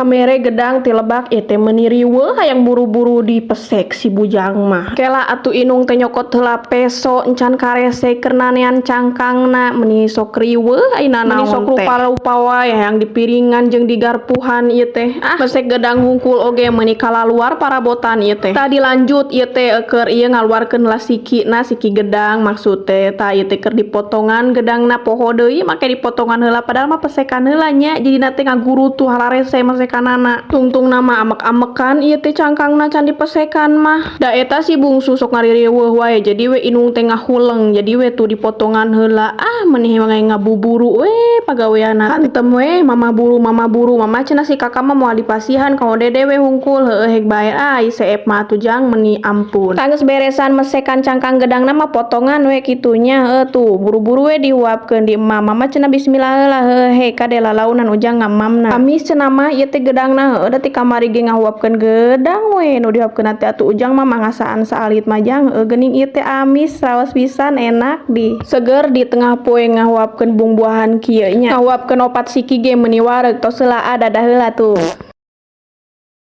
Mere gedang ti lebak ieu teh meuni riweuh hayang buru-buru dipesek si bujang mah. Kela atuh inung teh nyokot heula peso encan karese keur nanean cangkangna, meuni sok riweuh ai nanaon teh. Meuni sok rupa-rupa wae hayang dipiringan jeung digarpuhan ieu teh. Ah, mesek gedang hungkul oge meuni kalaluar parabotan ieu teh. Tah dilanjut ieu teh keur ieu ngaluarkeun heula sikina, siki gedang maksud teh. Tah, ieu teh keur dipotongan gedangna, poho deui make dipotongan heula, padahal mah pesekan heula nya, jadina teh ngagurutuh hararese mesekanana. Tungtungna mah amek-amekan ieu teh cangkangna can dipesekan mah. Da eta si bungsu sok ngaririweuh wae, jadi we inung teh ngahuleng, jadi we tuh dipotongan heula. Ah, meuni ngabuburu we pagaweanna. Hantem we, "Mama buru, Mama buru, Mama," cenah si kakak mah, "moal dipasihan ka Dede we hungkul." Heueuh, hek bae ah, seep mah atuh, Jang, meuni ampun. Tah, geus beresan mesekan cangkang gedangna mah, potongan we kitu nya. Heueuh, tuh buru-buru we dihuapkeun di emam. "Mama," cenah, "bismillah heula." Heueuh, hek kade lalaunan Ujang ngamamna. Amis cenah mah ieu teh gedangna. Heueuh, da ti kamari ge ngahuapkeun gedang we nu dihuapkeun teh atuh Ujang mah ngasaan saalit mah, Jang. Heueuh, geuning ieu teh amis, raos pisan, enak di seger di tengah poe ngahuapkeun bungbuahan kieu nya. Ngahuapkeun opat siki ge meuni wareg. Tos heula ah, dadah heula tuh.